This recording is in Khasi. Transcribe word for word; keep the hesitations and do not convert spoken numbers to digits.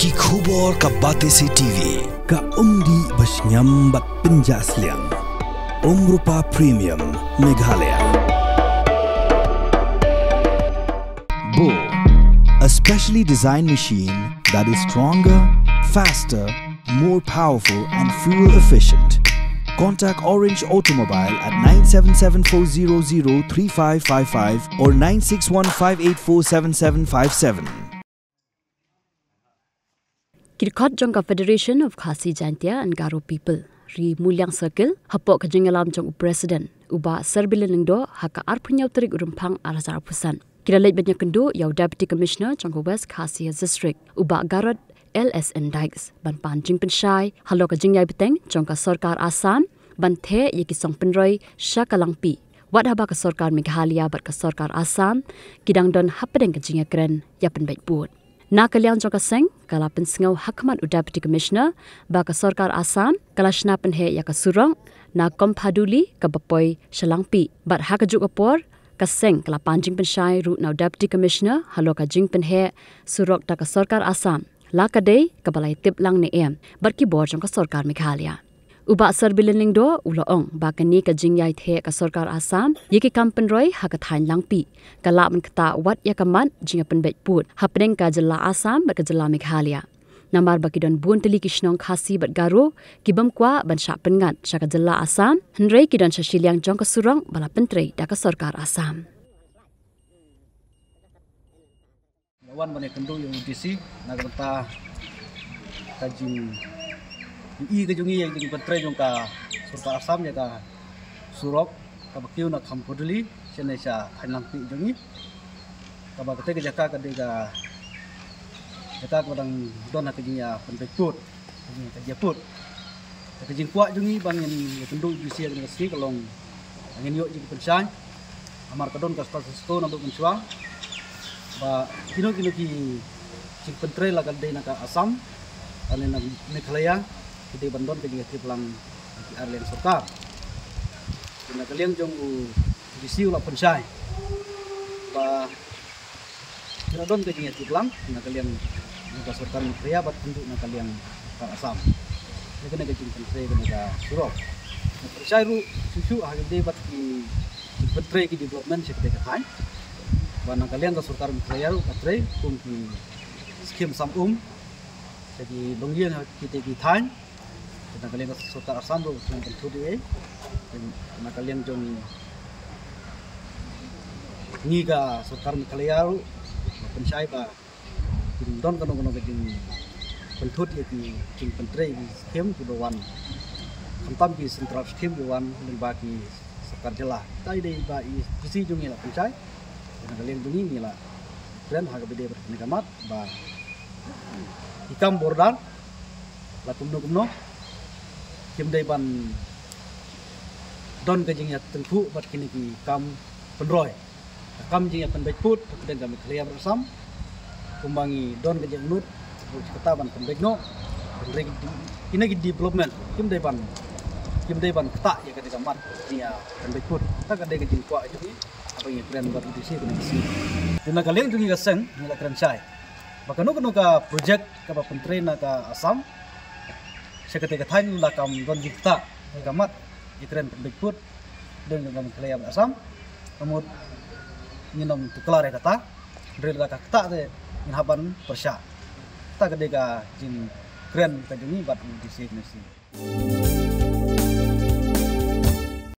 Ki khubor ka Batesi T V. Ka umdih ba shngiam bad pynjah sliang. Umrupa Premium Meghalaya. Bo, a specially designed machine that is stronger, faster, more powerful and fuel efficient. Contact Orange Automobile at nine seven seven four zero zero three five five five or nine six one five eight four seven seven five seven. Ki dkhot jong ka Federation of Khasi Jaintia and Garo People, Ri Muliang Circle, hapoh ka jingïalam jong u President, u Bah Serbilin Lyngdoh, ha ka arphew hynñiew tarik u Rymphang arhajar arphew san, ki la leit ban ïakynduh ïa u Deputy Commissioner jong ka West Khasi Hills District, u Bah Garod L S N Dykes, ban pan jingpynshai halor ka jingïai bteng jong ka sorkar Assam ban theh ïa ki song pynroi sha ka Langpih, wat haba ka sorkar Meghalaya bad ka sorkar Assam ki dang don hapdeng ka jingïakren ïa pynbeit pud. Na ka liang jong ka seng, ka la pynsngew ha khmat u Deputy Commissioner ba ka sorkar Assam ka la shna pynheh ïa ka surok na Komphaduli kaba poi sha Langpih, bad ha kajuh ka por ka seng ka la pan jingpynshai ruh na u Deputy Commissioner halor ka jingpynheh surok da ka sorkar Assam, la ka dei kaba la ïatip lang ne em bad ki bor jong ka sorkar Meghalaya. U Bah Serbilin Lyngdoh u la ong ba kane ka jingïai theh ka sorkar Assam ïa ki kam pynroi ha ka thaiñ Langpih ka lah ban ktah wat ïa ka mat jingïapynbeit pud hapdeng ka jylla Assam bad ka jylla Meghalaya. Namar ba ki don bun tylli ki shnong Khasi bad Garo ki bym kwah ban shah pynngat sha ka jylla Assam, hynrei ki don sha shiliang jong ka surok ba la pyntrei da ka sorkar Assam. Wan ban ïakynduh ïa u D C na ka bynta ka jingïohi ka jong ngi ïa ka jingpyntrei jong ka sorkar Assam ïa ka surok kaba kiew na Komphaduli shane sha thaiñ Langpih jong ngi. Kaba kata ka jaka ka dei ka jaka kaba dang don ha ka jingïapynbeit pud, ka jingïapynbeit pud. Ka jingkwah jong ngi ba ngin ïakynduh ïa u D C ha kane ka sngi ka long ngin ïoh jingpynshai. Namar ka don ka status quo naduh mynshuwa ba kino kino ki jingpyntrei la ka dei na ka Assam lane na Meghalaya ki dei ban don ka jingïatip lang ki ar liang sorkar. Na ka liang jong u D C u la pynshai ba ki la don ka jingïatip lang na ka liang jong ka sorkar Meghalaya bad kynduh na ka liang ka Assam. Ïa kane ka jingpyntrei kane ka surok. Na pynshai ruh shuh shuh ha ka dei bad ki jingpyntrei ki development sha ka dei ka thaiñ. Ba na ka liang ka sorkar Meghalaya ruh ka trei kum ki skim sam um sha ki longïing ha ki dei ki thaiñ. Na ka liang ka sorkar Assam ruh kan pynthut ïa na ka liang jong ngi ka sorkar Meghalaya ruh pynshai ba kin don kano kano ka jingpynthut ïa ki jingpyntrei ki skim kiba wan khamtam ki central skim kiba wan lyngba ki sorkar jylla. Dei dei ba i D C jong ngi la pynshai na ka liang jong ngi ngi la kren ha kaba dei bad kane ka mat ba ki kam border la kumno kumno kim dei ban don ka jingïatyngkhuh bad kine ki kam pynroi. Ka kam jingïapynbeit pud hapdeng ka Meghalaya bad Assam kumba ngi don ka jingangnud ruh kata ban pynbeit noh. Hynrei kine ki development kim dei ban kim dei ban ktah ïa kane ka mat jingïapynbeit pud. Kata ka dei ka jingkwah jong ngi haba ngi kren bad u D C kane ka sngi. Te na ka liang jong ngi ka seng ngi la kren shai ba kano kano ka project kaba pyntrei na ka Assam sha kata ka thaiñ la kam don jingktah ïa ka mat ïa kren pynbeit pud dang ka Meghalaya bad Assam. Ka mut ngin ym tuklar ïa kata, hynrei lada ka ktah te ngin hap ban pyrshah. Kata ka dei ka jingkren ka jong ngi bad u D C kane ka sngi.